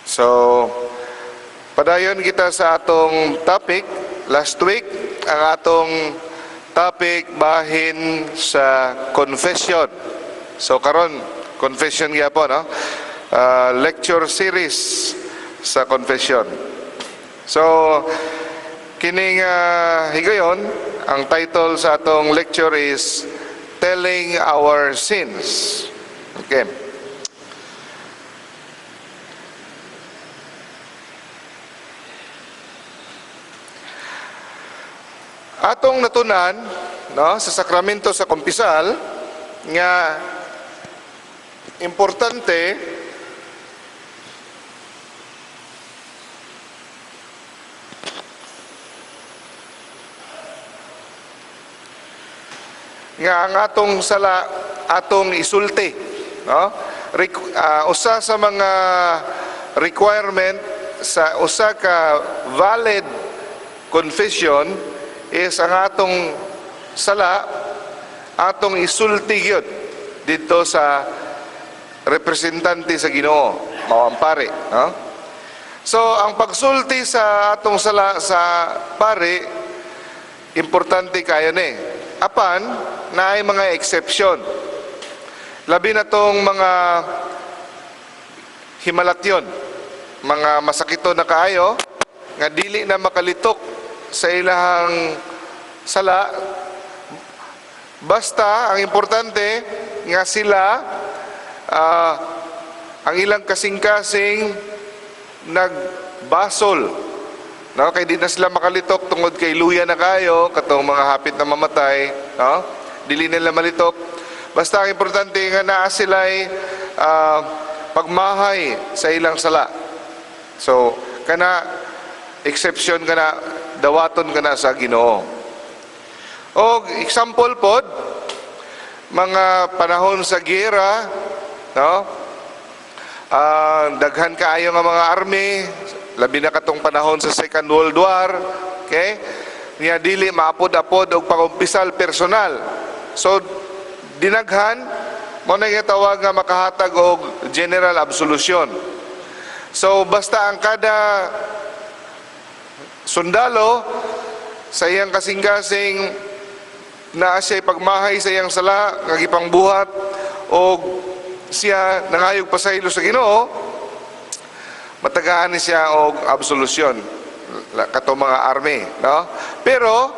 So, padayon kita sa atong topic. Last week, ang atong topic bahin sa confession. So, karon confession gyapon, no? Lecture series sa confession. So, kining higayon, ang title sa atong lecture is Telling Our Sins. Okay. Atong natunan, no, sa sakramento sa kumpisal nga importante nga ang atong sala atong isulti, no? Usa sa mga requirement sa usa ka valid confession is ang atong sala atong isulti gyud didto sa representante sa Ginoo, mao ang pare, no? So ang pagsulti sa atong sala sa pare, importante kayo ni. Apan naay mga exception. Labi na tong mga himalatyon, mga masakito na kaayo nga dili na makalitok sa ilahang sala. Basta ang importante nga sila ang ilang kasing-kasing nagbasol, no? Kay di na sila makalitok tungod kay luya na kayo, katong mga hapit na mamatay, no? Dili nila malitok. Basta ang importante nga naa sila'y pagmahay sa ilang sala. So kana exception, kana dawaton kana sa Ginoo. Og example pod, mga panahon sa giyera, no? Daghan kaayo nga mga army, labi na katong panahon sa Second World War, okay? Niya dili maapod-apod og pangumpisal personal. So dinaghan mo na gitawag nga makahatag og general absolution. So basta ang kada sundalo sa iyang kasing-kasing naa siya pagmahay sa iyang sala nga gipangbuhat og siya nangayog pasaylo sa Ginoo, matagaan ni siya og absolution katong mga army, no? Pero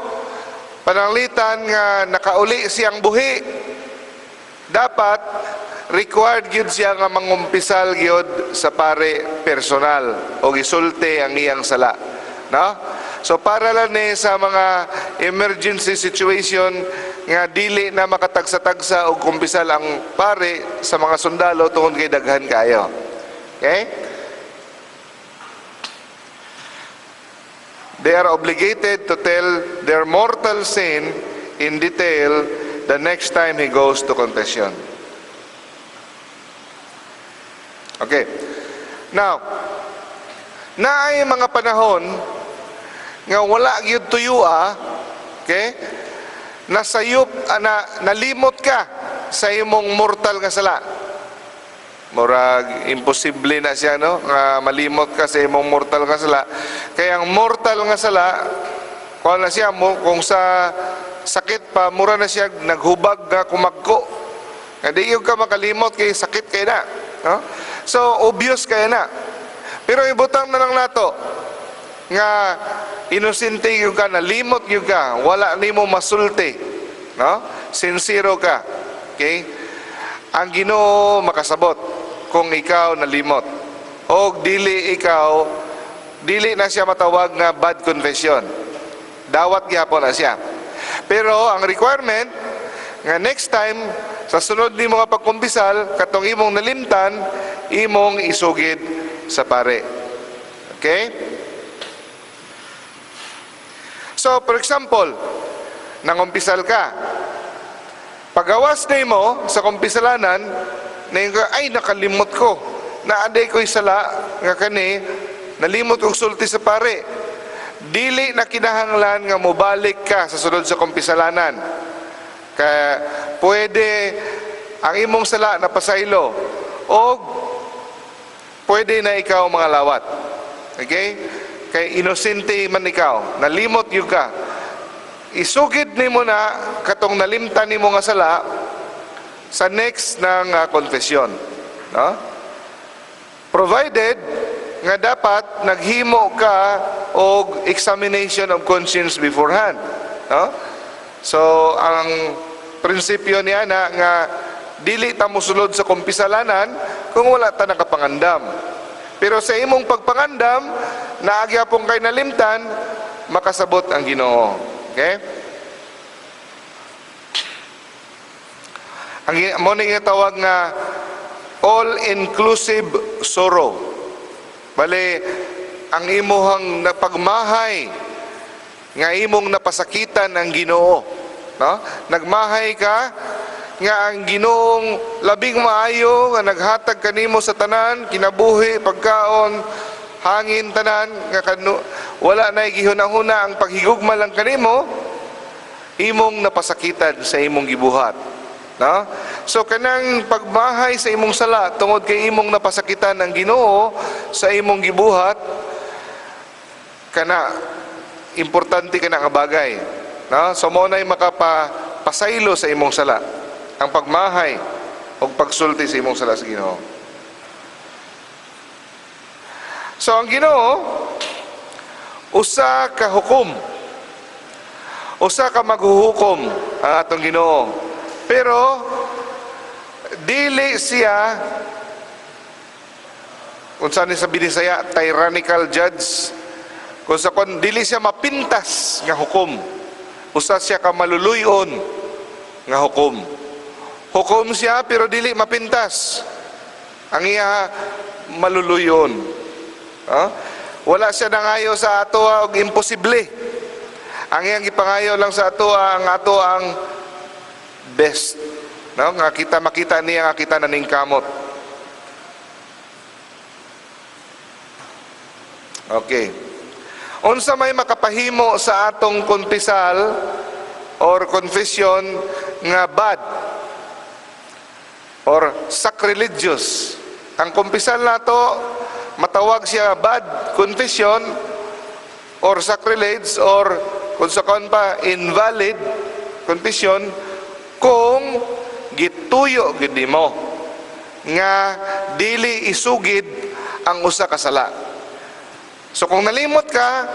pananglitan nga nakauli siyang buhi, dapat required gyud siya nga mangumpisal gyud sa pare personal og isulti ang iyang sala, no? So para lang ni sa mga emergency situation nga dili na makatagsa-tagsa og kumpisal ang pare sa mga sundalo tungod kay daghan kayo. Okay? They are obligated to tell their mortal sin in detail the next time he goes to confession. Okay. Now, naay mga panahon nga wala gyud tuyua, okay? Nasayop, nalimot ka sa imong mortal nga sala. Murag imposible na siya, no? Nga malimot ka sa imong mortal nga sala. Kaya ang mortal nga sala, kuha na siya, kung sa sakit pa, mura na siya naghubag nga kumagko. Nga di yun ka makalimot kay sakit kay na, no? So obvious kay na. Pero ibutang na lang nato nga inosente gyud ka, nalimot gyud ka, wala nimo masulti, no? Sincero ka. Okay? Ang Ginoo makasabot kung ikaw nalimot. Og dili ikaw, dili na siya matawag nga bad confession. Dawat gyapon na siya. Pero ang requirement nga next time sa sunod nimo nga pagkumpisal, katong imong nalimtan, imong isugid sa pare. Okay? So, for example, nangumpisal ka. Pagawas nimo sa kumpisalanan, naingon ka, ay, nakalimot ko. Naaday ko'y sala, nga kani, nalimot kong sulti sa pare. Dili na kinahanglan nga mobalik ka sa sunod sa kumpisalanan. Kaya pwede ang imong sala na pasaylo og Pwede na ikaw mangalawat. Okay? Kay inosente man ikaw, nalimot gyud ka. Isugid nimo na katong nalimtan nimo nga sala sa next ng confession. No? Provided nga dapat naghimo ka og examination of conscience beforehand. No? So, ang prinsipyo niya na nga dili ta mosulod sa kumpisalanan kung wala ta nakapangandam. Pero sa imong pagpangandam, naa gyapon kay nalimtan, makasabot ang Ginoo. Okay? Ang mao ni tawag nga all-inclusive sorrow. Bale, ang imuhang napagmahay nga imong napasakitan ang Ginoo, no? Nagmahay ka nga ang Ginoong labing maayo nga naghatag kanimo sa tanan, kinabuhi, pagkaon, hangin, tanan nga kanu, wala na gihuna-huna ang paghigugma lang kanimo, imong napasakitan sa imong gibuhat. No? So kanang pagmahay sa imong sala tungod kay imong napasakitan ang Ginoo sa imong gibuhat, kana importante kana nga bagay. No? So mao nay makapasaylo sa imong sala ang pagmahay o pagsulti sa imong sala sa Ginoo. So ang Ginoo usa ka hukom. Usa ka maghuhukom ang atong Ginoo. Pero dili siya, unsa ni sa Binisaya, tyrannical judge. Kung sa kon dili siya mapintas nga hukom. Usa siya ka maluluyon nga hukom. Hukom siya pero dili mapintas. Ang iya maluluyon. Ha? Wala siya nangayo sa ato og imposible. Ang iyang gipangayo lang sa ato ang ato ang best. No? Nga kita makita niya nga kita naningkamot. Okay. Unsa may makapahimo sa atong kumpisal or confession nga bad or sacrilegious? Ang kumpisal nato matawag siya bad confession or sacrilege or kung sa kon pa invalid confession kung gituyo gid nimo nga dili isugid ang usa ka sala. So kung nalimot ka,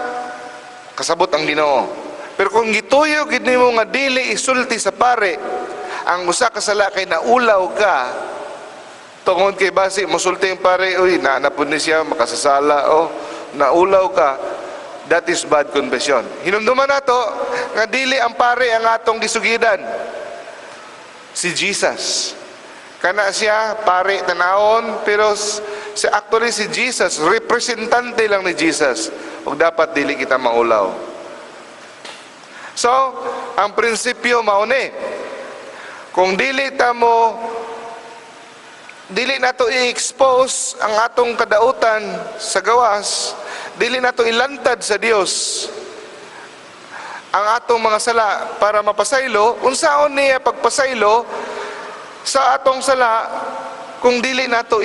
kasabot ang Ginoo. Pero kung gituyo gid nimo nga dili isulti sa pare ang usa ka sala kay naulaw ka tungod kay basi mosulti ang pare, "Uy, naanapod ni siya makasasala," oh, naulaw ka, that is bad confession. Hinumduman nato nga dili ang pare ang atong gisugidan, si Jesus. Kana siya pare tanawon, pero si actually si Jesus, representante lang ni Jesus, ug dapat dili kita maulaw. So ang prinsipyo mao ni, kung dili ta mo dili nato i-expose ang atong kadautan sa gawas, dili nato ilantad sa Dios ang atong mga sala para mapasaylo, unsaon niya pagpasaylo sa atong sala kung dili nato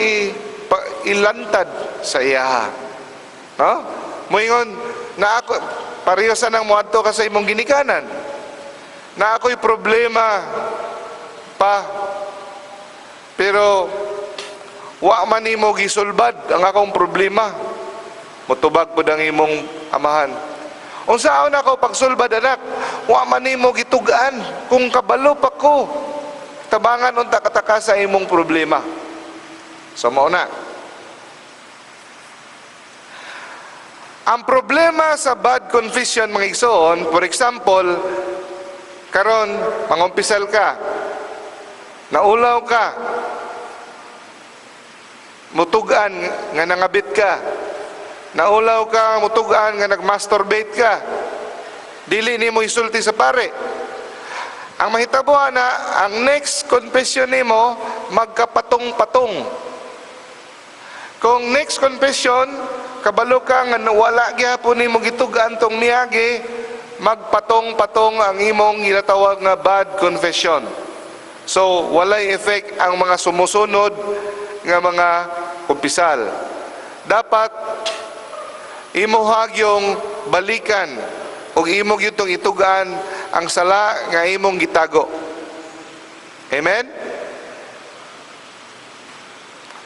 ilantad sa iya? No? Moingon na ako, pareho sa nang moadto ka sa imong ginikanan na ako'y problema pa, pero wa man nimo gisulbad ang akong problema. Motubag pud ang imong amahan, "Unsaon ako pagsulbad, anak? Wa man nimo gitug-an. Kung kabalo pa ko, tabangan unta kataka sa imong problema." So mao na ang problema sa bad confession, mga igsoon. For example, karon mangumpisal ka, naulaw ka, mutugan nga nangabit ka, naulaw ka, mutugan nga nagmasturbate ka, dili nimo isulti sa pare. Ang mahitabo na, ang next confession nimo magkapatong-patong. Kung next confession kabalo ka nga wala gyapon nimo gitug-an tong miagi, magpatong-patong ang imong ginatawag nga bad confession. So walay effect ang mga sumusunod nga mga kumpisal. Dapat imo gyung balikan ug imo gyud tong itugaan ang sala nga imong gitago. Amen?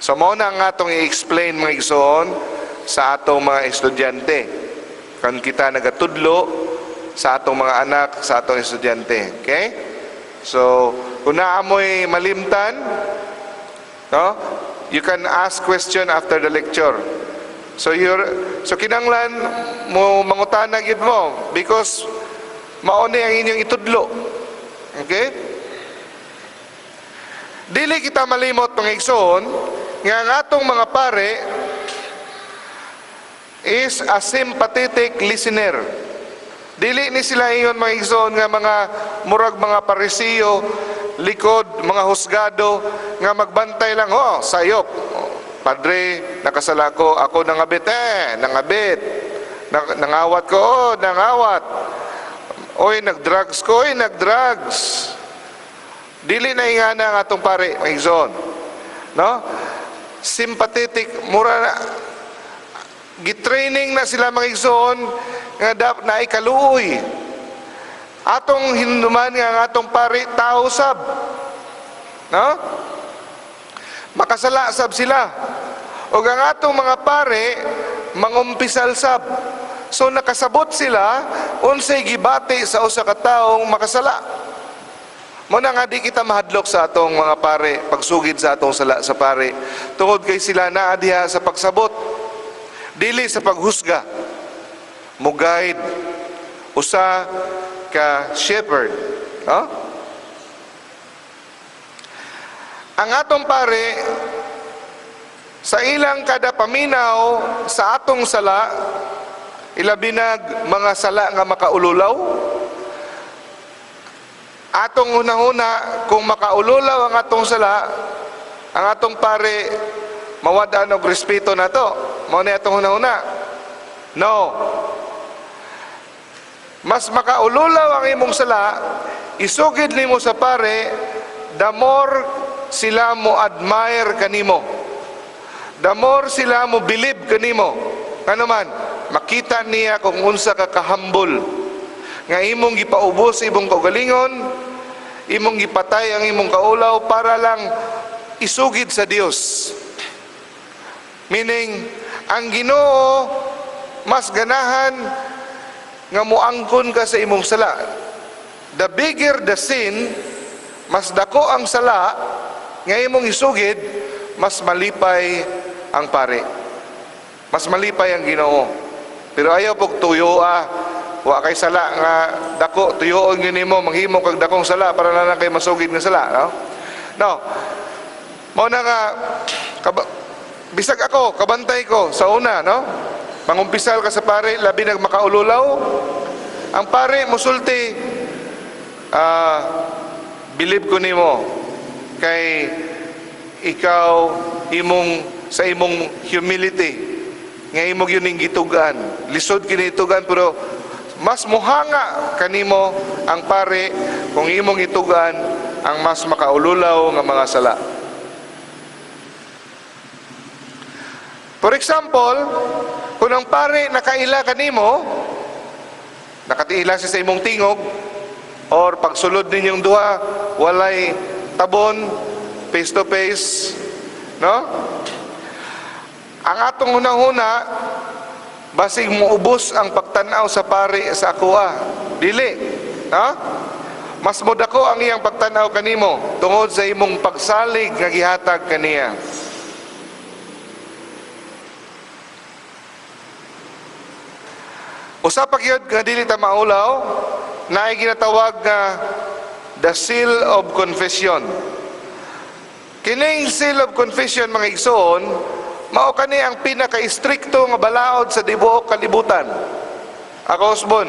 So mao na ang atong i-explain, mga igsoon, sa atong mga estudyante. Kan kita nagatudlo sa atong mga anak, sa atong estudyante. Okay? So, kung naa moy malimtan, no? You can ask question after the lecture. So kinanglan mo mangutana gyud mo because mao ni ang inyong itudlo. Okay? Dili kita malimot, mga igsoon, nga ang atong mga pare is a sympathetic listener. Dili ni sila ingon, mga igsoon, nga mga murag mga Parisiyo, likod, mga husgado, nga magbantay lang, "Oh, sayop. Oh, padre, nakasala ko, ako nangabit, eh, nangabit. Nangawat ko, oh, nangawat. Oy, nagdrugs ko, oy, nagdrugs." Dili na ingana ang atong pare, mga igsoon. No? Sympathetic, mura na, gitraining na sila, mga igsoon, nga dapat na ikaluoy. Atong hinumduman nga ang atong pare tao sab. No? Makasala sab sila. O ang atong mga pare mangumpisal sab. So nakasabot sila unsay gibati sa usa ka taong makasala. Mao na nga di kita mahadlok sa atong mga pare, pagsugid sa atong sala sa pare. Tungod kay sila naa diha sa pagsabot, dili sa paghusga. Mo guide usa ka shepherd, no? Ang atong pare, sa ilang kada paminaw sa atong sala, ilabi nag mga sala nga makaululaw, atong hunahuna kung makaululaw ang atong sala, ang atong pare mawad-an og respeto nato. Mao ni atong hunahuna. No. Mas makaululaw ang imong sala, isugid nimo sa pare, the more sila mo admire kanimo. The more sila mo believe kanimo. Ano man, makita niya kung unsa ka kahambol. Nga imong gipaubos imong kaugalingon, imong gipatay ang imong kaulaw para lang isugid sa Dios. Meaning, ang Ginoo mas ganahan nga muangkon ka sa imong sala. The bigger the sin, mas dako ang sala nga imong isugid, mas malipay ang pare. Mas malipay ang Ginoo. Pero ayaw pog tuyo ah. Wa kay sala nga dako, tuyoon gyud nimo, manghimo kag dakong sala para na lang kay masugid nga sala, no? No. Mao na nga bisag ako, kabantay ko sa una, no? Mangumpisal ka sa pare, labi nag makaululaw. Ang pare musulti, "Believe ko nimo kay ikaw imong sa imong humility nga imo gyud ning gitugan. Lisod kini itugan," pero mas muhanga kanimo ang pare kung imong itugan ang mas makaululaw nga mga sala. For example, kung ang pare nakaila kanimo, nakatiila siya sa imong tingog, or pagsulod ninyong duha, walay tabon, face to face, no? Ang atong hunahuna, basig muubos ang pagtanaw sa pare sa akoa. Dili, no? Mas modako ang iyang pagtanaw kanimo tungod sa imong pagsalig nga gihatag kaniya. Usa pa gyud nga dili ta maulaw, naay ginatawag nga the seal of confession. Kining seal of confession, mga igsoon, mao kani ang pinaka-istrikto nga balaod sa tibuok kalibutan. Ako usbon,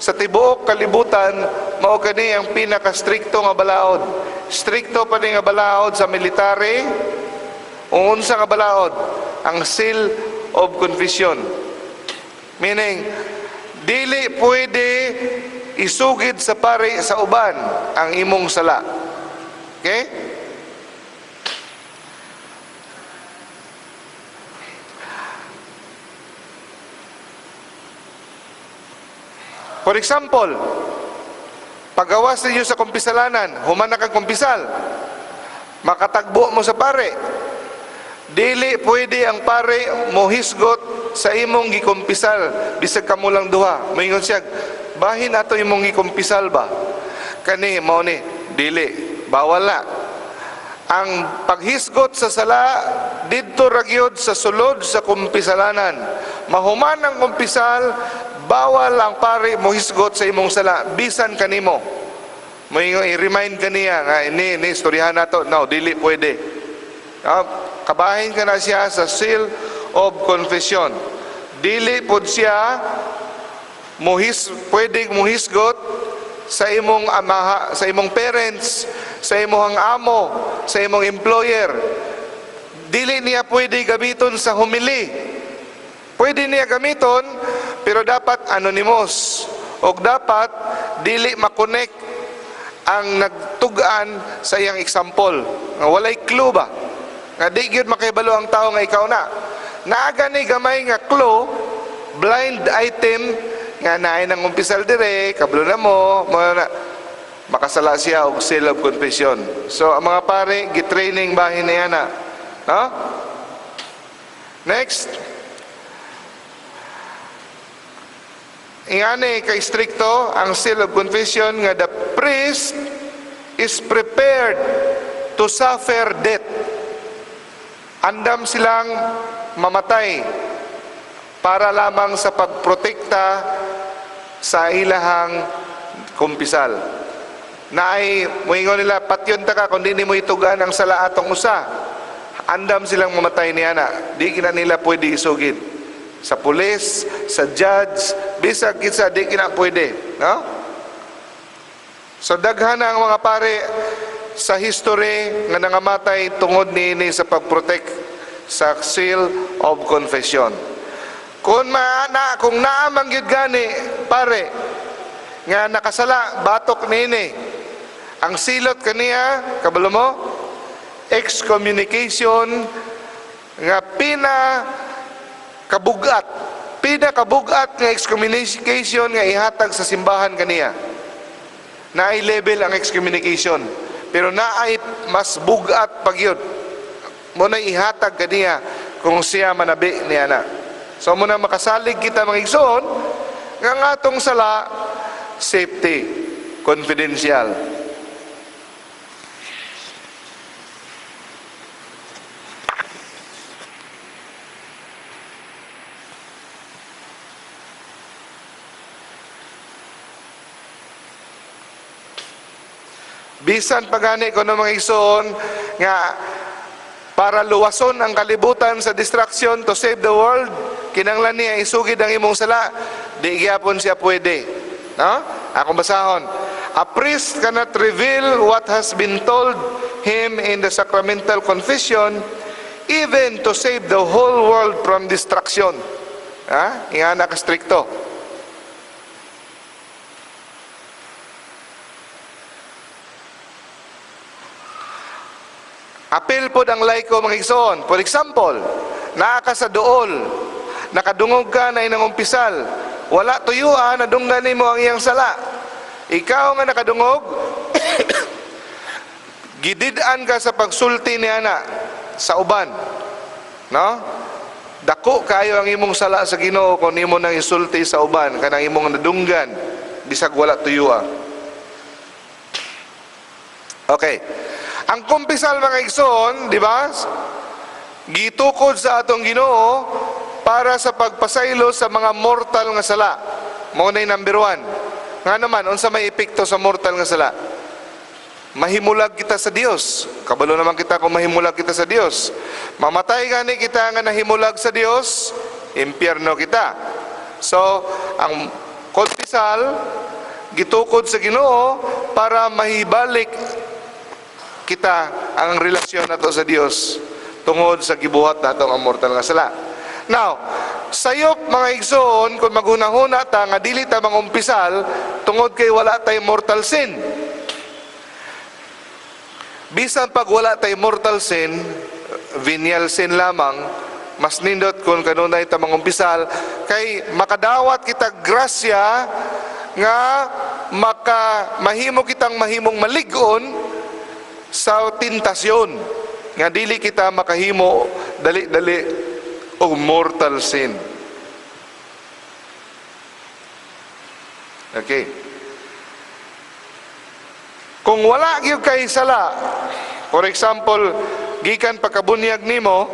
sa tibuok kalibutan mao kani ang pinaka-strikto nga balaod. Strikto pa ni nga balaod sa military, unsa nga balaod? Ang seal of confession. Meaning, dili pwede isugid sa pare sa uban ang imong sala. Okay? For example, pagawas ninyo sa kumpisalanan, human na kang kumpisal, makatagbo mo sa pare. Dili pwede ang pare mohisgot sa imong gikumpisal bisag kamo lang duha. Moingon siya, bahin ato imong gikumpisal ba? Kani mao ni, dili, bawal na. Ang paghisgot sa sala didto ra gyud sa sulod sa kumpisalanan. Mahuman ang kumpisal, bawal ang pare mohisgot sa imong sala bisan kanimo. Moingon, i-remind kaniya nga ini ni istoryahan nato. No, dili pwede. Kabahin ka na siya sa seal of confession. Dili pod siya pwede muhisgot sa imong amaha, sa imong parents, sa imong amo, sa imong employer. Dili niya pwede gamiton sa homily. Pwede niya gamiton, pero dapat anonymous. Og dapat dili makonek ang nagtug-an sa iyang example. Nga walay clue ba? Nga di gyud makibalo ang tao nga ikaw na. Naa gani gamay nga clue, blind item, nga naay nang umpisal dire, kabalo na mo, mo na, makasala siya og seal of confession. So ang mga pare, gitraining bahin niya na. No? Next. Ingani kay strikto ang seal of confession nga the priest is prepared to suffer death. Andam silang mamatay para lamang sa pagprotekta sa ilahang kumpisal. Naay moingon nila, patyon ta ka kung di nimo itugan ang sala atong usa. Andam silang mamatay niya na. Di kina nila pwede isugid. Sa pulis, sa judge, bisag kinsa di kina pwede, no? So daghan na ang mga pare sa history nga nangamatay tungod niini sa pagprotect sa seal of confession. Kung naa man gyud gani pare nga nakasala batok niini, ang silot kaniya, kabalo mo, excommunication nga pina kabugat, pinakabugat nga excommunication nga ihatag sa simbahan kaniya. Naay level ang excommunication, pero naay mas bugat pagyud. Mo na ihatag kaniya kung siya manabi niya na. So mo na makasalig kita mga igsoon nga ang atong sala safety, confidential. Bisan pa gani kuno mga igsoon nga para luwason ang kalibutan sa destruction, to save the world, kinanglan niya isugid ang imong sala, di gyapon siya pwede. No? Akong basahon. A priest cannot reveal what has been told him in the sacramental confession, even to save the whole world from destruction. Ha? Ingana ka strikto. Apil pod ang laiko mga igsoon. For example, naa ka sa duol, nakadungog ka na inang umpisal, wala tuyuan, nadunggan nimo ang iyang sala. Ikaw nga nakadungog, gidid-an ka sa pagsulti niya na sa uban. No? Dako kayo ang imong sala sa Ginoo kung nimo nang isulti sa uban kanang imong nadunggan bisag wala tuyua. Okay. Ang kumpisal mga igsoon, di ba? Gitukod sa atong Ginoo para sa pagpasaylo sa mga mortal nga sala. Mao na number 1. Nga naman, unsa may epekto sa mortal nga sala? Mahimulag kita sa Dios. Kabalo naman kita kung mahimulag kita sa Dios. Mamatay gani kita nga nahimulag sa Dios, impyerno kita. So, ang kumpisal gitukod sa Ginoo para mahibalik kita ang relasyon nato sa Dios tungod sa gibuhat nato ang mortal nga sala. Now, sayop mga igsoon kung maghunahuna ta nga dili ta mangumpisal tungod kay wala tay mortal sin. Bisan pag wala tay mortal sin, venial sin lamang, mas nindot kung kanunay ta mangumpisal kay makadawat kita grasya nga maka mahimo kitang mahimong malig-on sa tentasyon nga dili kita makahimo dali-dali og mortal sin. Okay. Kung wala gyud kay sala, for example, gikan pagkabunyag nimo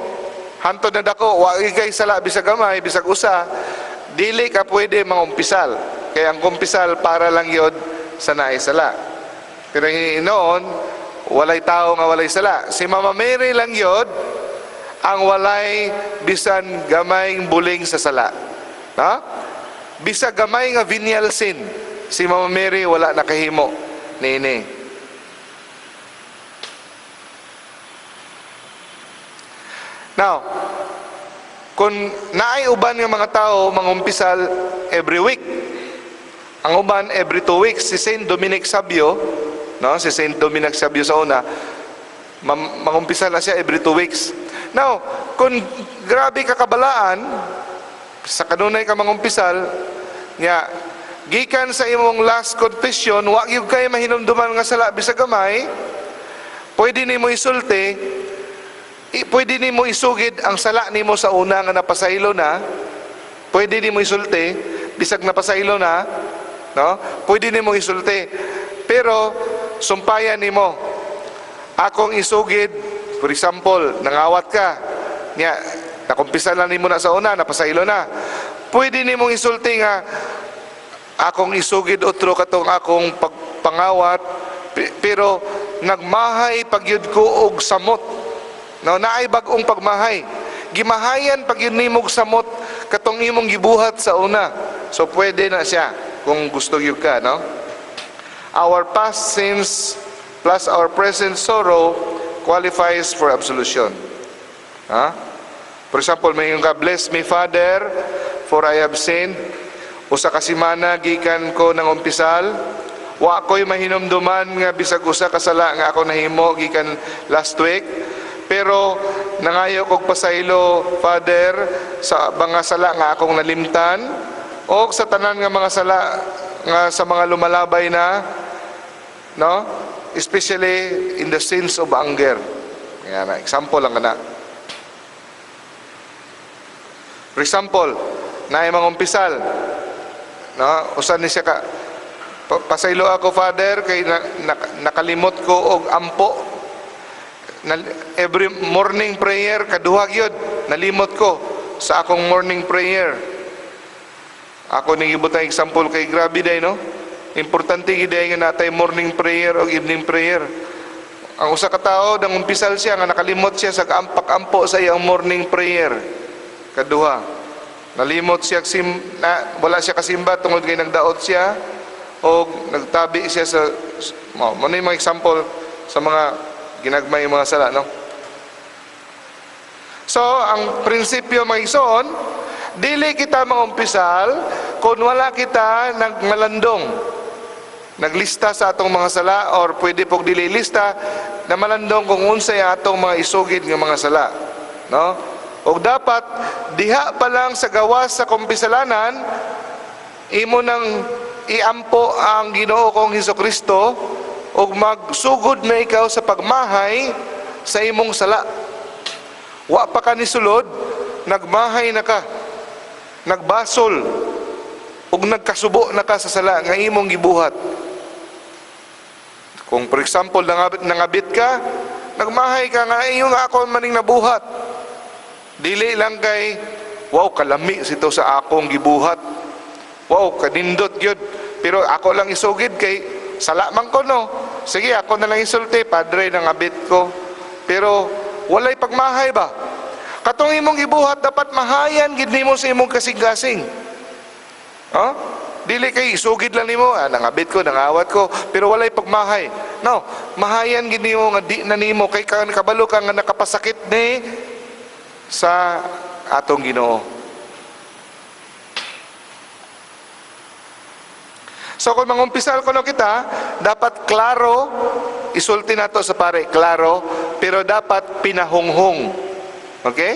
hantod na dako, wa gyud kay sala bisag gamay, bisag usa, dili ka pwede mangumpisal. Kay ang kumpisal para lang yod sa naay sala. Pero noon, walay tao nga walay sala. Si Mama Mary lang yod ang walay bisan gamayng buling sa sala. Ha? Bisag gamay nga venial sin, si Mama Mary wala nakahimo niini. Now, kung naay uban nga mga tao mangumpisal every week, ang uban every 2 weeks, si Saint Dominic Savio, no? Si Saint Dominic Savio sa una, mangumpisal na siya every 2 weeks. Now, kung grabe ka kabalaan, sa kanunay ka mangumpisal, nya gikan sa imong last confession, wa gyud kay mahinumduman nga sala bisag gamay, pwede nimo isulti, pwede nimo isugid ang sala nimo sa una nga napasaylo na, pwede nimo isulti, bisag napasaylo na, no? Pwede nimo isulti. Pero sumpayan nimo, akong isugid, for example, nangawat ka, nya nakumpisa na nimo na sa una, napasaylo na. Pwede nimong isulti nga akong isugid otro katong akong pagpangawat, pero nagmahay pagyud ko og samot. No, naay bag-ong pagmahay. Gimahayan pag yun nimog samot katong imong gibuhat sa una. So pwede na siya kung gusto gyud ka, no? Our past sins plus our present sorrow qualifies for absolution. Ha? For example, may ka, "Bless me, Father, for I have sinned." Usa ka semana gikan ko nang umpisal. Wa ko'y mahinumduman nga bisag usa ka sala nga ako nahimo gikan last week. Pero nangayo kog pasaylo, Father, sa mga sala nga akong nalimtan o sa tanan nga mga sala nga sa mga lumalabay na, no? Especially in the sins of anger. Yan, example lang kana. For example, naay mga umpisal. No? Usa ni siya ka, "Pasaylo ako, Father, kay nakalimot ko og ampo. Every morning prayer kaduha gyud nalimot ko sa akong morning prayer." Ako ning gibutang example kay grabe day, no? Importante gid day nga natay morning prayer o evening prayer. Ang usa ka tawo nangumpisal siya nga nakalimot siya sa ampak-ampo sa iyang morning prayer. Kaduha. Nalimot siya sim, na, wala siya kasimba tungod kay nagdaot siya o nagtabi siya sa mo. Mo mga example sa mga ginagmay mga sala, no? So, ang prinsipyo, mga igsoon, dili kita mangumpisal kung wala kita nagmalandong. Naglista sa atong mga sala or pwede pog dili lista na malandong kung unsay atong mga isugid nga mga sala, no? Og dapat diha pa lang sa gawas sa kumpisalanan, imo nang iampo ang Ginoo kong Hesukristo ug magsugod na ikaw sa pagmahay sa imong sala. Wa pa ka nisulod, nagmahay na ka. Nagbasol ug nagkasubo na ka sa sala nga imong gibuhat. Kung for example nangabit ka, nagmahay ka nga iyo nga ako maning nabuhat. Dili lang kay, "Wow, kalami sito sa akong gibuhat. Wow, kanindot gyud. Pero ako lang isugid kay sala man ko, no. Sige, ako na lang isulti, Padre, nangabit ko." Pero walay pagmahay ba? Katong imong gibuhat dapat mahayan gid nimo sa imong kasing-kasing. Oh? Dili kay isugid lang nimo, "Ah, nangabit ko, nangawat ko," pero walay pagmahay. No, mahayan gid nimo nga di na nimo kay kabalo ka nga nakapasakit ni sa atong Ginoo. So kung mangumpisal kuno kita, dapat klaro, isulti nato sa pare, klaro, pero dapat pinahunghong. Okay?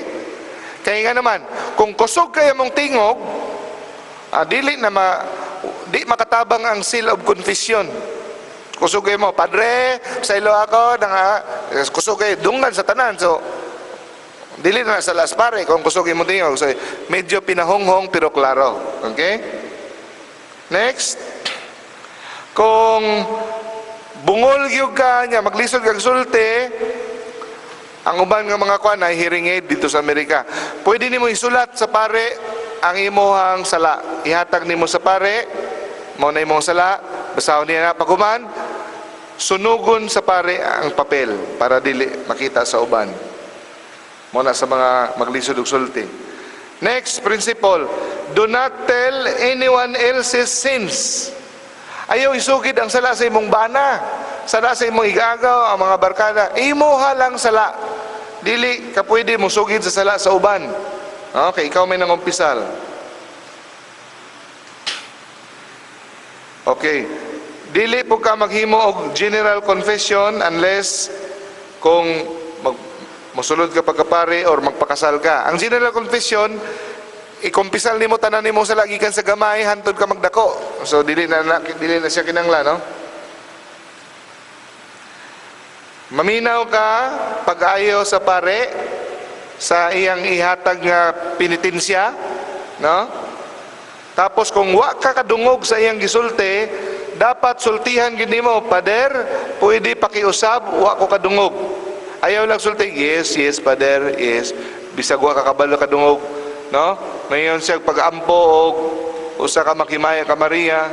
Kaya nga naman, kung kusog kayo mong tingog, dili na Di makatabang ang seal of confession. Kusog mo, "Padre, saylo ako," nanga, kusog kay dunggan sa tanan. So, dili na sa last pare kung kusog mo tingog. So, medyo pinahonghong pero klaro. Okay? Next. Kung bungol gyud ka niya, maglisod kag sulti, ang uban nga mga kuan ay hearing aid dito sa Amerika. Pwede nimo isulat sa pare ang imuhang sala. Ihatag nimo sa pare, mao na imong sala, basahon niya na paghuman, sunugon sa pare ang papel para dili makita sa uban. Mao na sa mga maglisod og sulti. Next principle, do not tell anyone else's sins. Ayaw isugid ang sala sa imong bana, sala sa imong igagaw, ang mga barkada. Imuha lang sala. Dili ka pwede mo sugid sa sala sa uban. Okay, ikaw may nangumpisal. Okay. Dili po ka maghimo og general confession unless kung mosulod ka pagkapare or magpakasal ka. Ang general confession, ikumpisal nimo tanan nimo sa gikan sa gamay hantod ka magdako. So dili na siya kinanglan, no? Maminaw ka pag-ayo sa pare sa iyang ihatag nga penitensya, no? Tapos kung wa ka kadungog sa iyang gisulti, dapat sultihan gid nimo, "Pader, pwede pakiusab, wa ko kadungog." Ayaw lang sulti, "Yes, yes, pader, yes." Bisag wa ka kabalo kadungog, no? Mayon siya pag-ampo og usa ka makimaya ka Maria,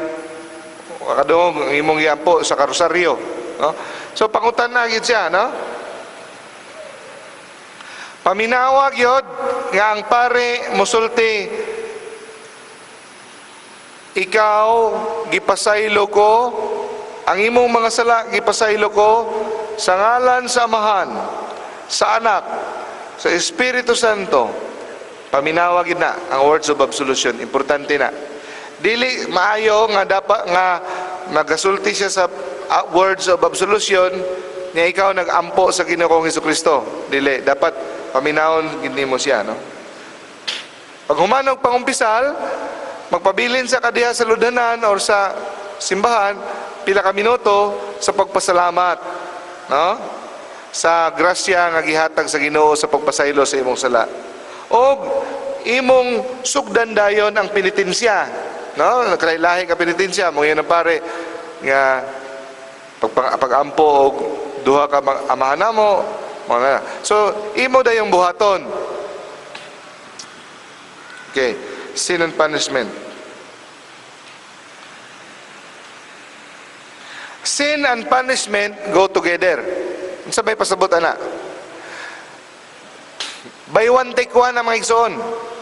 wa kadungog ang imong giampo sa karosaryo, no? So pangutan na gid siya, no? Paminawa gyud nga ang pare musulti, "Ikaw gipasaylo ko ang imong mga sala, gipasaylo ko sa ngalan sa Amahan, sa Anak, sa Espiritu Santo." Paminawa gid na ang words of absolution, importante na. Dili maayo nga dapat nga magasulti siya sa words of absolution nga ikaw nagampo sa Ginoong Hesukristo. Dili dapat paminawon gid nimo siya, no? Pag humanog pangumpisal, magpabilin sa kadiha sa ludhanan or sa simbahan pila ka minuto sa pagpasalamat, no? Sa grasya nga gihatag sa Ginoo sa pagpasaylo sa imong sala. Og imong sugdan dayon ang penitensya, no? Nagkalahi ka penitensya mo ang pare nga pag-ampo og duha ka amahan namo, mga na. So imo dayong buhaton. Okay, sin and punishment. Sin and punishment go together. Unsa may pasabot ana? Buy one take one ang mga igsoon.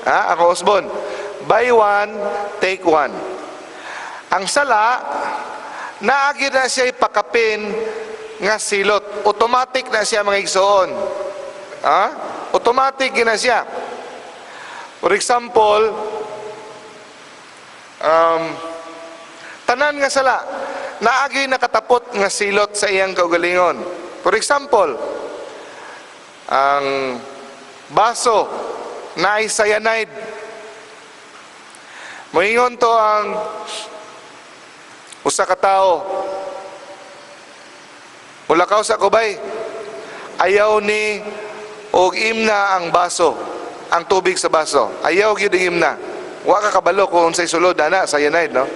Ha? Ako usbon. Buy one take one. Ang sala naagi na siya ipakapin nga silot. Automatic na siya, mga igsoon. Ha? Automatic na siya. For example, tanan nga sala naagi nakatapot nga silot sa iyang kaugalingon. For example, ang baso naay cyanide. Moingon to ang usa ka tawo, "Mulakaw sa kubay, ayaw ni og imna ang baso, ang tubig sa baso. Ayaw gyud ang imna." Wa ka kabalo kung unsay sulod ana, cyanide, no?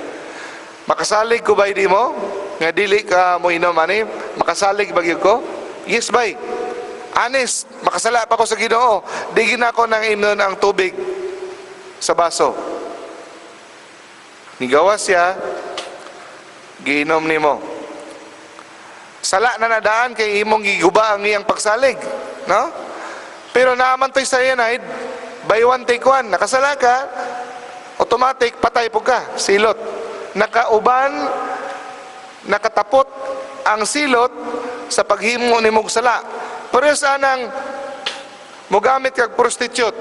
"Makasalig ko bay di mo nga dili ka mo inom ani? Makasalig ba gyud ko?" "Yes bay. Honest, makasala pa ko sa Ginoo. Di gina ko nang imnon ang tubig sa baso." Nigawas siya, giinom nimo. Sala na nadaan kay imong giguba ang iyang pagsalig, no? Pero naaman to'y cyanide, buy one take one. Nakasala ka, automatic patay po ka, silot. Nakauban, nakatapot ang silot sa paghimo nimog sala. Pero sa anang mogamit kag prostitute,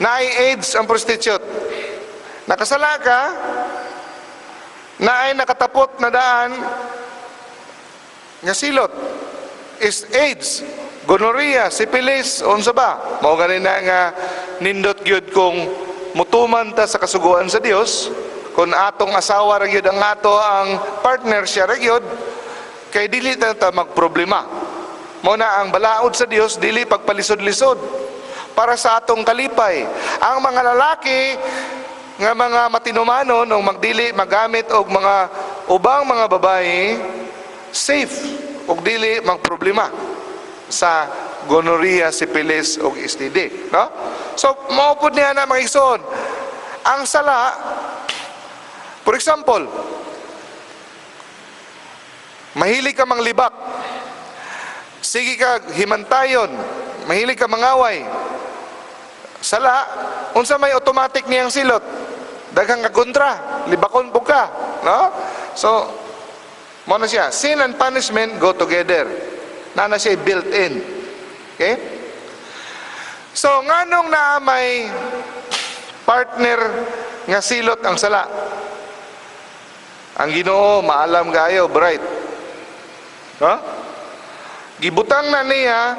naay AIDS ang prostitute. Nakasala ka, naay nakatapot na daan nga silot is AIDS, gonorrhea, syphilis, unsa ba? Mao gani na nga nindot gyud kung mutuman ta sa kasuguan sa Dios, kung atong asawa ra gyud ang ato ang partner, siya ra gyud, kay dili ta magproblema. Mao na ang balaod sa Dios dili pagpalisod-lisod, para sa atong kalipay. Ang mga lalaki nga mga matinumanon o magdili magamit og mga ubang mga babae, safe ug dili magproblema sa gonorrhea, syphilis ug STD, no? So mao pud niya na, mga igsoon. Ang sala, for example, mahilig ka manglibak. Sige ka himantayon, mahilig ka mangaway. Sala, unsa may automatic niyang silot? Daghang ka kontra, libakon po ka, no? So, mao na siya. Sin and punishment go together. Na na siya built-in. Okay? So, nganong naa may partner nga silot ang sala? Ang Ginoo maalam kaayo, bright. No? Gibutang na niya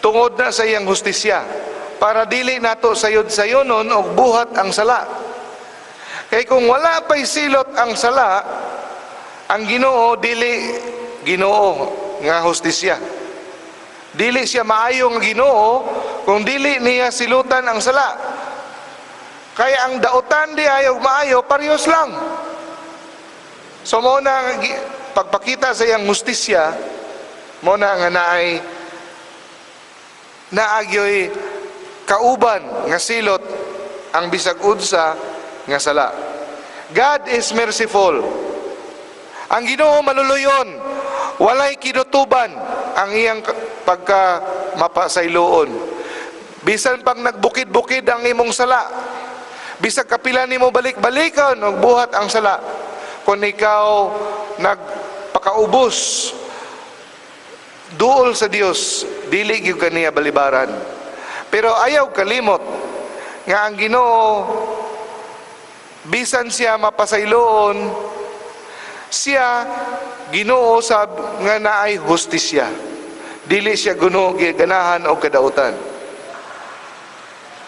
tungod na sa iyang hustisya para dili nato sayod-sayonon og buhat ang sala. Kay kung wala pa'y silot ang sala, ang Ginoo dili Ginoo nga hustisya. Dili siya maayo nga Ginoo kung dili niya silutan ang sala. Kaya ang dautan di ay og maayo parehas lang. So mao na ang pagpakita sa iyang hustisya, mao na nga naay naagyoy kauban nga silot ang bisag unsa nga sala. God is merciful. Ang Ginoo maluluyon, walay kinutuban ang iyang pagka mapasayloon. Bisan pag nagbukid-bukid ang imong sala, bisag kapila nimo balik-balikan og buhat ang sala, kung ikaw nagpakaubos duol sa Dios, dili gyud kaniya balibaran. Pero ayaw kalimot nga ang Ginoo, bisan siya mapasayloon, siya Ginoo sab nga naay hustisya. Dili siya Ginoo ganahan og kadautan.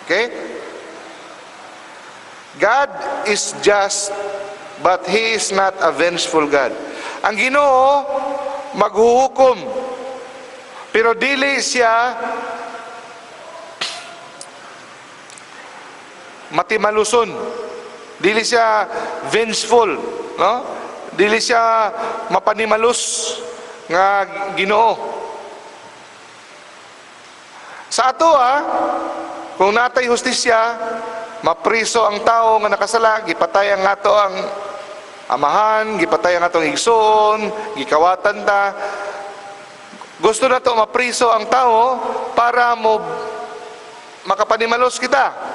Okay? God is just, but He is not a vengeful God. Ang Ginoo maghuhukom, pero dili siya matimaluson. Dili siya vengeful, no? Dili siya mapanimalus nga Ginoo. Sa ato kung natay hustisya, mapriso ang tao nga nakasala, gipatay ang ato ang amahan, gipatay ang atong igsoon, gikawatan ta. Gusto na to mapriso ang tao para mo makapanimalos kita.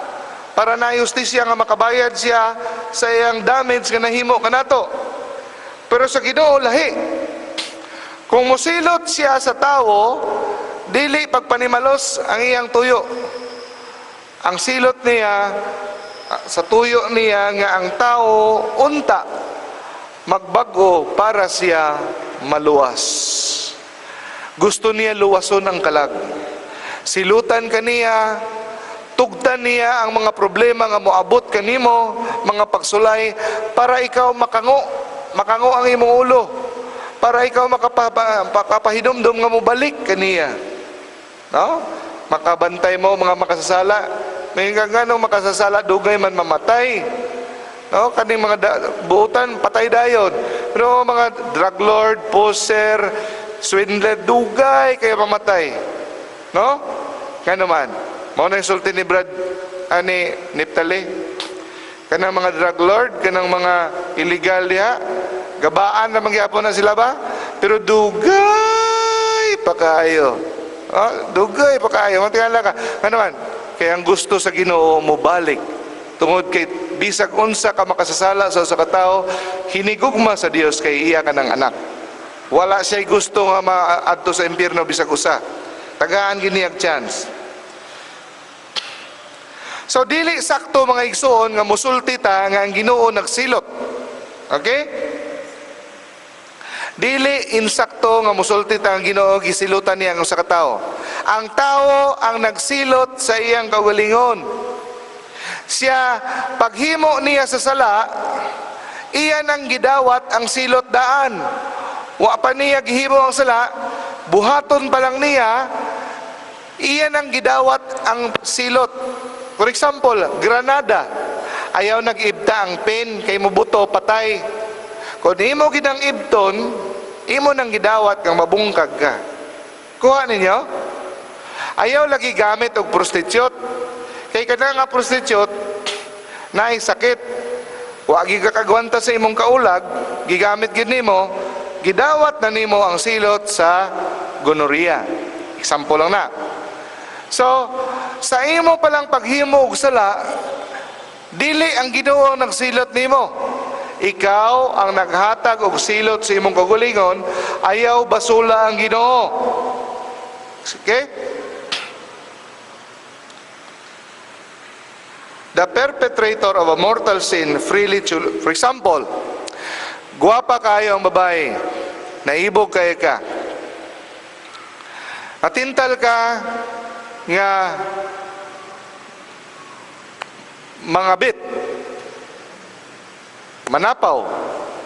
Para na hustisya nga makabayad siya sa iyang damage nga nahimo kanato. Pero sa Ginoo lahi. Kung musilot siya sa tao, dili pagpanimalos ang iyang tuyo. Ang silot niya sa tuyo niya nga ang tao unta magbag-o para siya maluwas. Gusto niya luwason ang kalag. Silutan kaniya, tugtan niya ang mga problema nga moabot kanimo, mga pagsulay, para ikaw makango, makango ang imong ulo, para ikaw makapahinumdum nga mobalik kaniya. No? Makabantay mo mga makasasala. May nganong makasasala dugay man mamatay. No, kaning mga buutan patay dayon. Pero mga drug lord, poser, swindler, dugay kaya mamatay. No? Kaya naman, mao na yung sulti ni Brad ani Niptali. Kanang mga drug lord, kanang mga illegal diha, gabaan na magyapon na sila ba? Pero dugay pa kaayo. Ah, dugay pa kaayo. Matingala ka. Ano man, kaya ang gusto sa Ginoo mobalik. Tungod kay bisag unsa ka makasasala sa usa ka tawo, hinigugma sa Dios kay iya ka ng anak. Wala siya gusto nga maadto sa impyerno bisag usa. Tagaan gini ang chance. So dili sakto, mga igsoon, nga musulti ta nga ang Ginoo nagsilot. Okay? Dili insakto nga musulti ta ang Ginoo gisilutan niya ang usa ka tawo. Ang tawo ang nagsilot sa iyang kaugalingon. Siya, paghimo niya sa sala, iya nang gidawat ang silot daan. Wa pa niya gihimo ang sala, buhaton pa lang niya, iya nang gidawat ang silot. For example, granada. Ayaw nag-ibta ang pin kay mubuto, patay. Kung imo ginang ibton, imo nang gidawat kang mabungkag ka. Kuha ninyo? Ayaw lagi gamit og prostitute. Kay kana nga prostitute naay sakit. Wa gyud ka kagwanta sa imong kaulag, gigamit gid nimo, gidawat na nimo ang silot sa gonorrhea. Example lang na. So, sa imo palang paghimo og sala, dili ang Ginoo ang nagsilot nimo. Ikaw ang naghatag og silot sa imong kaugalingon, ayaw basula ang Ginoo. Okay? The perpetrator of a mortal sin freely choose. For example, guwapa kayo ang babae, naibog kayo ka. Natintal ka nga mga bit, manapaw,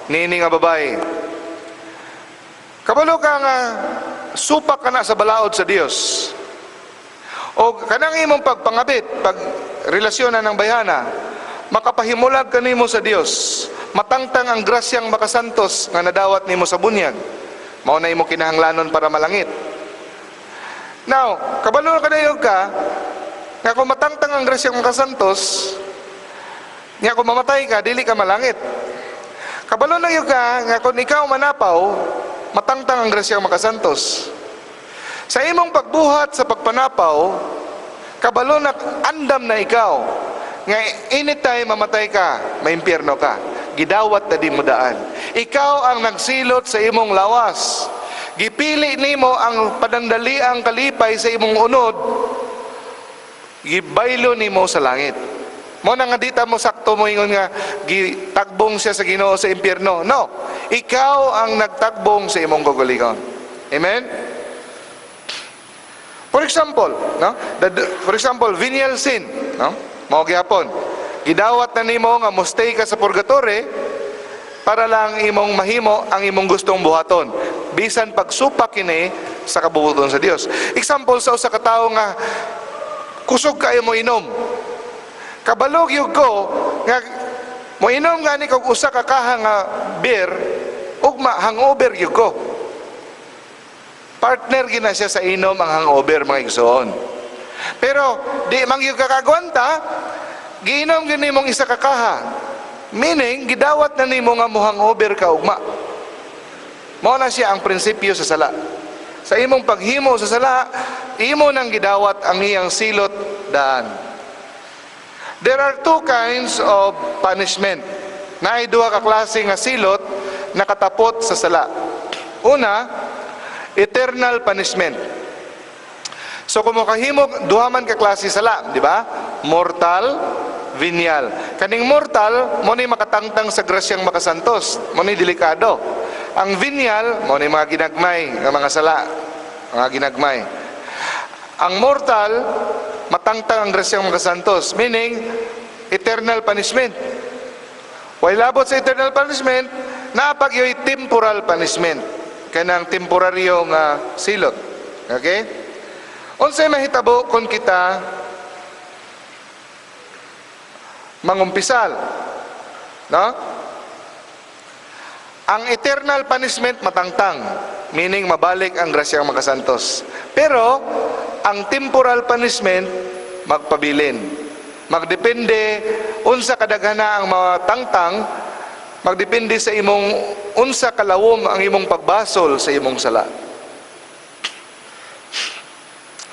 nini nga babae. Kabalo ka nga supak ka na sa balaod sa Dios. O kanang imong pagpangabit, pag relasyon na ng bayhana, makapahimulag kanimo sa Dios. Matangtang ang grasyang makasantos nga nadawat nimo sa bunyag. Mao na imo kinahanglanon para malangit. Now, kabalo ka dayon ka nga kung matangtang ang grasyang makasantos, nga kung mamatay ka, dili ka malangit. Kabalo na yun ka nga kung ikaw manapaw, matangtang ang grasyang makasantos. Sa imong pagbuhat sa pagpanapaw, kabalo na andam na ikaw nga anytime mamatay ka, maimpyerno ka. Gidawat na di mo daan. Ikaw ang nagsilot sa imong lawas. Gipili nimo ang panandaliang kalipay sa imong unod, gibaylo nimo sa langit. Mo na nga dita mo sakto mo ingon nga gitagbong siya sa Ginoo sa impyerno. No, ikaw ang nagtagbong sa imong kaugalingon. Amen? For example, no? For example, venial sin, no? Mao gihapon. Gidawat na nimo nga mo stay ka sa purgatory para lang imong mahimo ang imong gustong buhaton. Bisan pagsupak kini sa kabubuton sa Dios. Example, sa usa ka tawo nga kusog kaayo mo inom. Kabalo gyud ko nga mo inom gani kog usa ka kaha nga beer, ugma hangover gyud ko. Partner gina siya sa inom ang hangover, mga igsoon. Pero di man gyud ka kagwanta, giinom gyud nimong isa ka kaha. Meaning gidawat na nimo nga mo hangover ka ugma. Mao na siya ang prinsipyo sa sala. Sa imong paghimo sa sala, imo nang gidawat ang iyang silot daan. There are two kinds of punishment. Naay duha ka klase nga silot nakatapot sa sala. Una, eternal punishment. So kung makahimo, duha man ka klase sala, di ba? Mortal, venial. Kaning mortal, mo ni makatangtang sa grasyang makasantos, mo ni delikado. Ang venial, mo ni mga ginagmay nga mga sala, mga ginagmay. Ang mortal, matangtang ang grasyang makasantos, meaning eternal punishment. Way labot sa eternal punishment, naapag yo'y temporal punishment. Kanang temporaryo nga silot. Okay? Unsay mahitabo kung kita mangumpisal? No? Ang eternal punishment matangtang, meaning mabalik ang grasyang makasantos. Pero ang temporal punishment magpabilin. Magdepende unsa kadaghana ang matangtang, magdepende sa imong unsa kalawom ang imong pagbasol sa imong sala.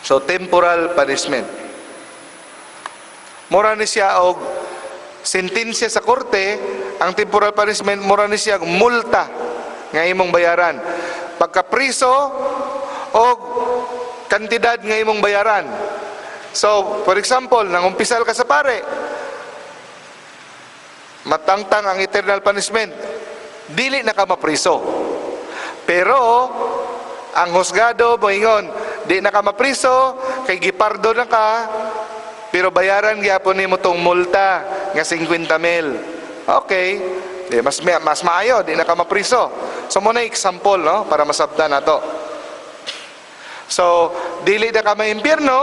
So temporal punishment. Mura ni siya og sentensya sa korte, ang temporal punishment mura ni siya og multa nga imong bayaran. Pagkapriso og kantidad nga imong bayaran. So, for example, nangumpisal ka sa pare, matangtang ang eternal punishment, dili na ka mapriso. Pero ang husgado moingon, di na ka mapriso kay gipardo na ka, Pero bayaran gyapon nimo tong multa nga 50 mil. Okay. Di, mas maayo, di na ka mapriso. So mao na example, no, para masabtan nato. So, dili na ka maimpyerno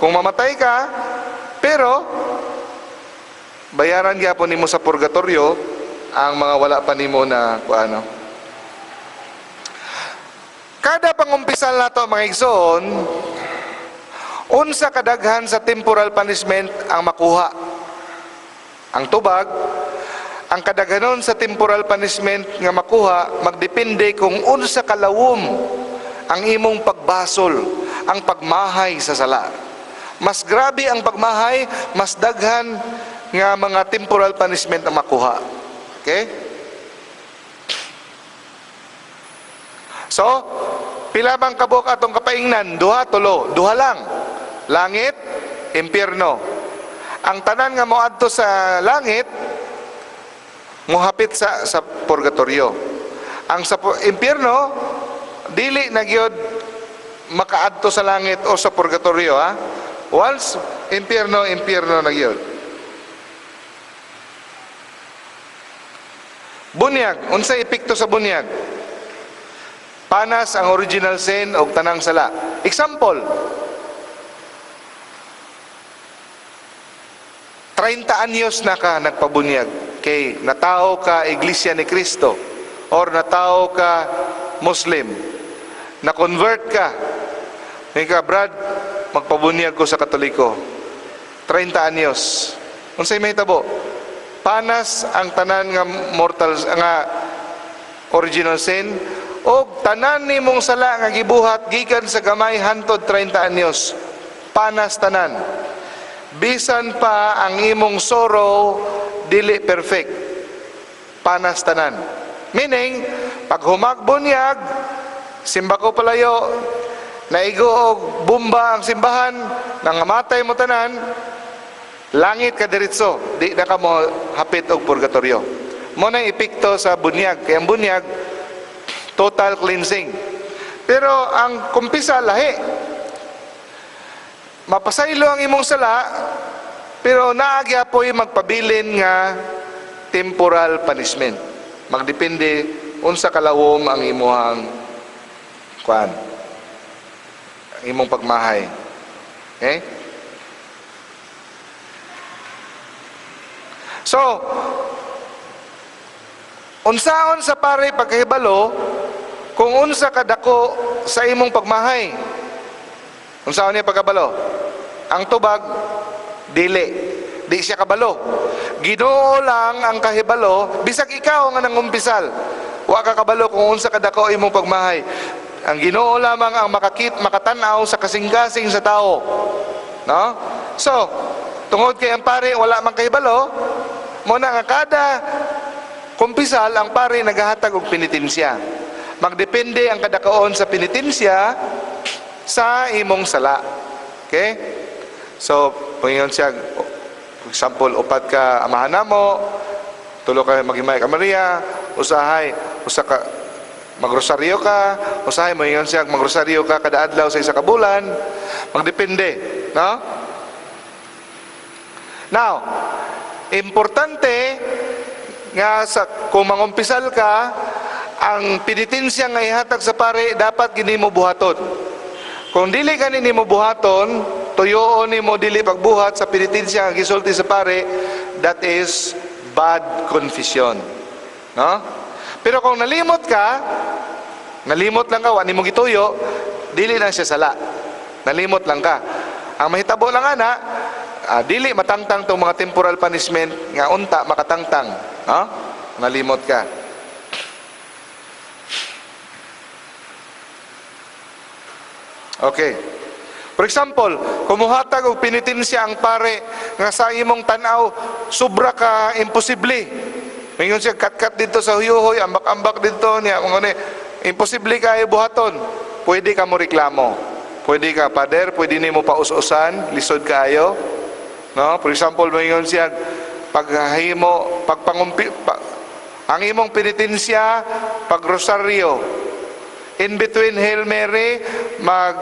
kung mamatay ka, pero bayaran gyapon nimo sa purgatorio ang mga wala pa nimo na kuano. Kada pangumpisal nato, mga igsoon, unsa kadaghan sa temporal punishment ang makuha? Ang tubag, ang kadaghanon sa temporal punishment nga makuha magdepende kung unsa kalawom ang imong pagbasol, ang pagmahay sa sala. Mas grabe ang pagmahay, mas daghan nga mga temporal punishment ang makuha. Okay? So, pila bang kabuok atong kapaingnan? Duha, tulo. Duha lang. Langit, impyerno. Ang tanan nga moadto sa langit, mohapit sa purgatorio. Ang sa impyerno, dili na gyud makaadto sa langit o sa purgatorio, ha? Once impyerno, impyerno na gyud. Bunyag, unsay epekto sa bunyag? Panas ang original sin og tanang sala. Example, 30 anyos na ka nagpabunyag kay natao ka Iglesia ni Cristo or natao ka Muslim, na-convert ka, may ka, "Brad, magpabunyag ko sa Katoliko." 30 anyos, unsay mahitabo? Panas ang tanan nga mortal nga original sin og tanan nimong sala nga gibuhat gikan sa gamay hantod 30 anyos, panas tanan, bisan pa ang imong sorrow dili perfect, panas tanan. Meaning, pag humagbonyag, simba ko palayo, naigo og bomba ang simbahan, nangamatay mo tanan, langit ka diretso, di na ka mo hapit og purgatorio. Mao na epekto sa bunyag, kay ang bunyag total cleansing. Pero ang kumpisa lahi. Mapasaylo ang imong sala, pero naa gyapoy magpabilin nga temporal punishment. Magdepende unsa kalawom ang imuhang kuan, ang imong pagmahay. Okay? So, unsaon sa pare pagkahibalo kung unsa kadako sa imong pagmahay? Unsaon niya pagkabalo? Ang tubag, dili. Di siya kabalo. Ginoo lang ang kahibalo, bisag ikaw nga nangumpisal. Wa ka kabalo kung unsa kadako imong pagmahay. Ang Ginoo lamang ang makatan-aw sa kasing-kasing sa tao. No? So, tungod kay ang pare wala man kahibalo, mo na nga kada kumpisal ang pare nagahatag og penitensya. Magdepende ang kadakaon sa penitensya sa imong sala. Okay? So, pangingon siya, for example, upat ka amahan namo, tulo ka maghimay ka Maria, usahay, usa ka magrosaryo ka, usahay moingon siya magrosaryo ka kada adlaw sa isa ka bulan, magdepende, no? Now, importante nga sa kung mangumpisal ka, ang penitensya nga ihatag sa pare dapat gini mo buhaton. Kung dili gani nimo buhaton, tuyoon nimo dili pagbuhat sa penitensya nga gisulti sa pare, that is bad confession. No? Pero kung nalimot ka, nalimot lang ka, wa nimo gituyo, dili lang siya sala. Nalimot lang ka. Ang mahitabo lang ana, dili matangtang tong mga temporal punishment nga unta makatangtang, no? Nalimot ka. Okay. For example, kumuhatag og penitensya ang pare nga sa imong tan-aw sobra ka imposible. Mingon siya katkat dito sa huyuhoy, ambak-ambak dito niya, kung ano, imposible kayo buhaton. Pwede ka mo reklamo. Pwede ka, Father, pwede nimo paus-usan, lisod kaayo. No? For example, mingon siya paghimo, pagpangumpi, ang imong penitensya, pagrosaryo. In between Hail Mary, mag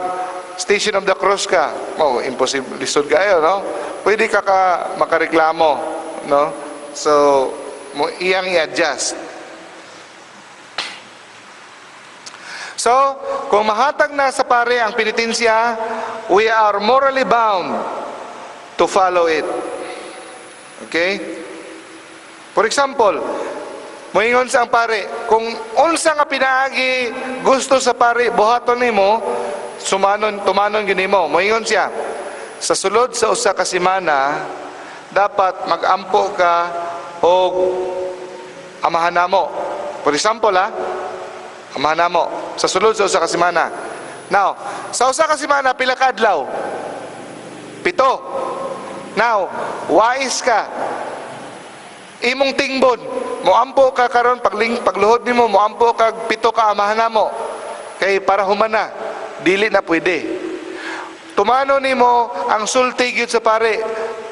Station of the Cross ka. Oh, imposible, lisod kayo, no? Pwede ka makareklamo, no? So, mo iyang i-adjust. So, kung mahatag na sa pare ang penitensya, we are morally bound to follow it. Okay? For example, moingon sa ang pare, kung unsa nga pinaagi gusto sa pare buhaton nimo, sumanon tumanon gyud nimo. Moingon siya, sa sulod sa usa ka semana dapat magampo ka og amahan namo. For example, ha, amahan namo sa sulod sa usa ka semana. Now, sa usa ka semana pila ka adlaw? 7. Now, wais ka. Imong tingbon, moampo ka karon pagling pagluhod nimo, moampo kag 7 ka amahan namo. Kay para humana, dili na pwede. Tumano nimo ang sulti gyud sa pare.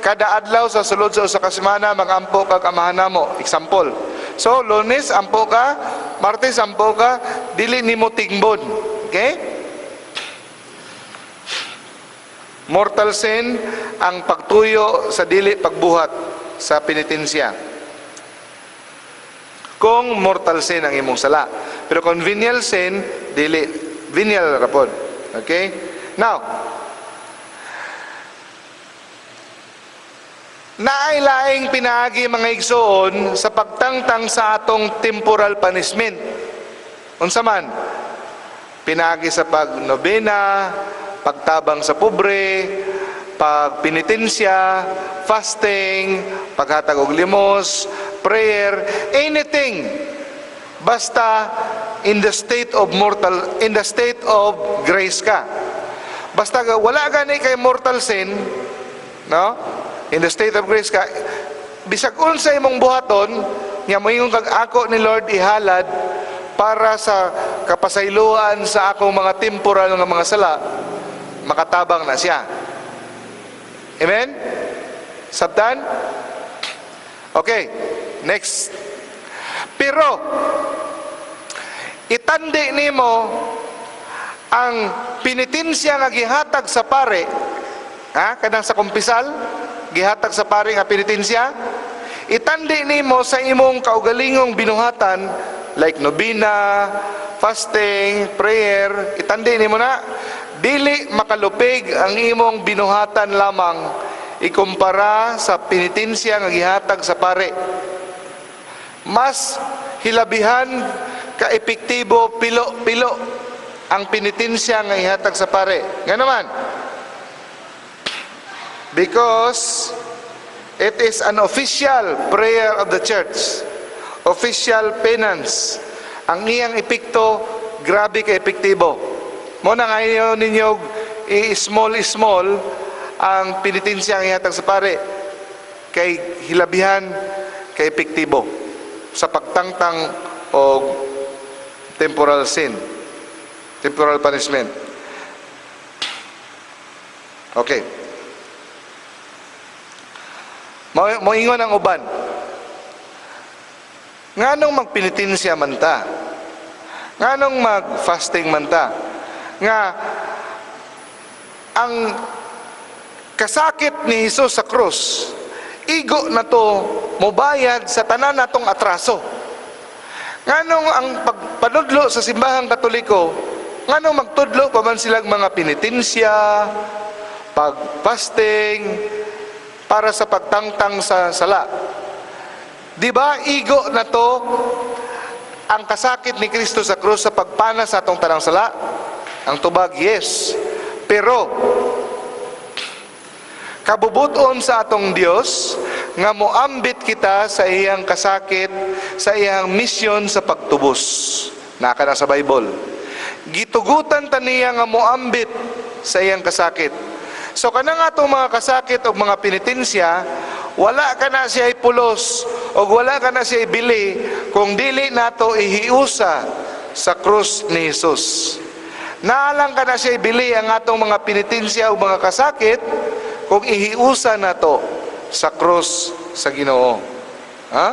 Kada adlaw sa sulod sa usa ka semana magampo kag amahan namo. Example. So, Lunes ampo ka, Martes ampo ka, dili nimo tingbon. Okay? Mortal sin ang pagtuyo sa dili pagbuhat sa penitensya. Kung mortal sin ang imong sala. Pero kung venial sin, dili venial ra pod. Okay? Now, naay laing pinaagi, mga igsoon, sa pagtangtang sa atong temporal punishment. Unsa man? Pinaagi sa pagnobena, pagtabang sa pobre, pagpenitensya, fasting, paghatag og limos, prayer, anything. Basta in the state of mortal, in the state of grace ka. Basta wala gani kay mortal sin, no? In the state of grace ka, bisag unsa imong buhaton, nga moingon kag ako ni Lord ihalad para sa kapasayloan sa akong mga temporal nga mga sala, makatabang na siya. Amen? Sabtan? Okay, next. Pero, itandi nimo ang penitensya nga gihatag sa pare, ha, kanang sa kumpisal, gihatag sa pare nga penitensya, itandi nimo sa imong kaugalingong binuhatan like nobena, fasting, prayer, itandi nimo na, dili makalupig ang imong binuhatan lamang ikumpara sa penitensya nga gihatag sa pare. Mas hilabihan ka-epektibo pilo-pilo ang penitensya nga ihatag sa pare. Nga naman, because it is an official prayer of the church, official penance. Ang iyang epekto, grabe ka epektibo. Mo na ngayon ninyo i-small small ang penitensya ang ihatag sa pare kay hilabihan ka epektibo sa pagtangtang og temporal sin, temporal punishment. Okay. Moingon ang uban, nganong magpenitensya man ta? Nganong mag-fasting man ta? Nga ang kasakit ni Jesus sa krus, igo na to mobayad sa tanan natong atraso. Nganong ang pagpanudlo sa simbahang Katoliko, nganong magtudlo pa man silang mga penitensya, pag-fasting, para sa pagtangtang sa sala? Di ba igo na to ang kasakit ni Kristo sa krus sa pagpana sa atong tanang sala? Ang tubag, yes. Pero kabubuton sa atong Dios nga moambit kita sa iyang kasakit, sa iyang misyon sa pagtubos. Naka na sa Bible. Gitugutan ta niya nga moambit sa iyang kasakit. So kanang atong mga kasakit o mga penitensya, wala ka na siya ipulos o wala ka na siya ibili kung dili nato ihiusa sa krus ni Jesus. Naalang ka na siya ibili ang atong mga penitensya o mga kasakit kung ihiusa nato sa krus sa Ginoo. Ha?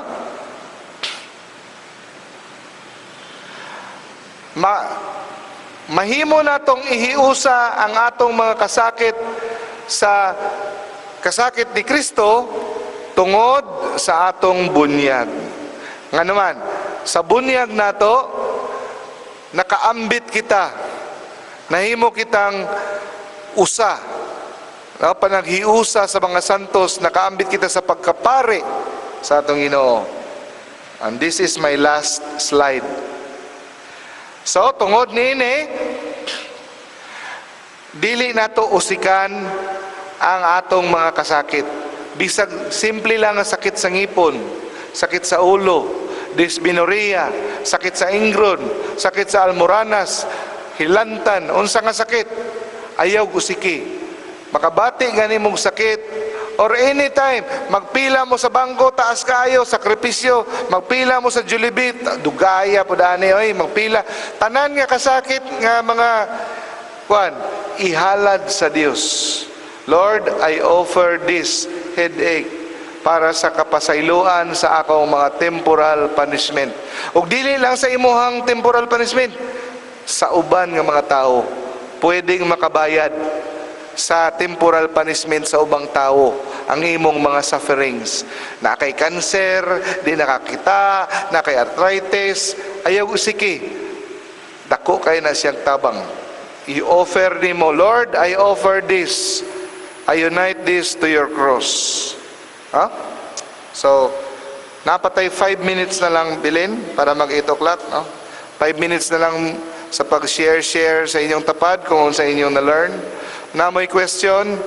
Mahimo natong ihiusa ang atong mga kasakit sa kasakit ni Kristo tungod sa atong bunyag. Nga naman, sa bunyag nato, nakaambit kita, nahimo kitang usa. No, panaghiusa sa mga santos, nakaambit kita sa pagkapari sa atong Ginoo. And this is my last slide. So, tungod niini, dili nato usikan ang atong mga kasakit. Bisag simple lang ang sakit sa ngipon, sakit sa ulo, dysmenorrhea, sakit sa ingron, sakit sa almoranas, hilantan, unsa nga sakit, ayaw usiki. Makabati gani mong sakit or anytime, magpila mo sa bangko, taas kaayo, sakripisyo, magpila mo sa Jollibee, dugaya po dani oy, magpila. Tanan nga kasakit nga mga kuan, ihalad sa Dios. "Lord, I offer this headache para sa kapasayloan sa akong mga temporal punishment." Ug dili lang sa imuhang temporal punishment, sa uban nga mga tao, pwedeng makabayad sa temporal punishment sa ubang tao ang imong mga sufferings. Na kay cancer, di nakakita, na kay arthritis, ayaw usiki. Dako kay na siyang tabang. I-offer nimo, "Lord, I offer this. I unite this to your cross." Ha? So, naa pa tay 5 minutes na lang bilin para mag 8 o'clock. No? 5 minutes na lang sa pag-share-share sa inyong tapad kung sa inyong na-learn. Na may question,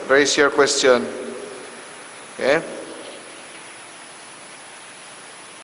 raise your question. Okay?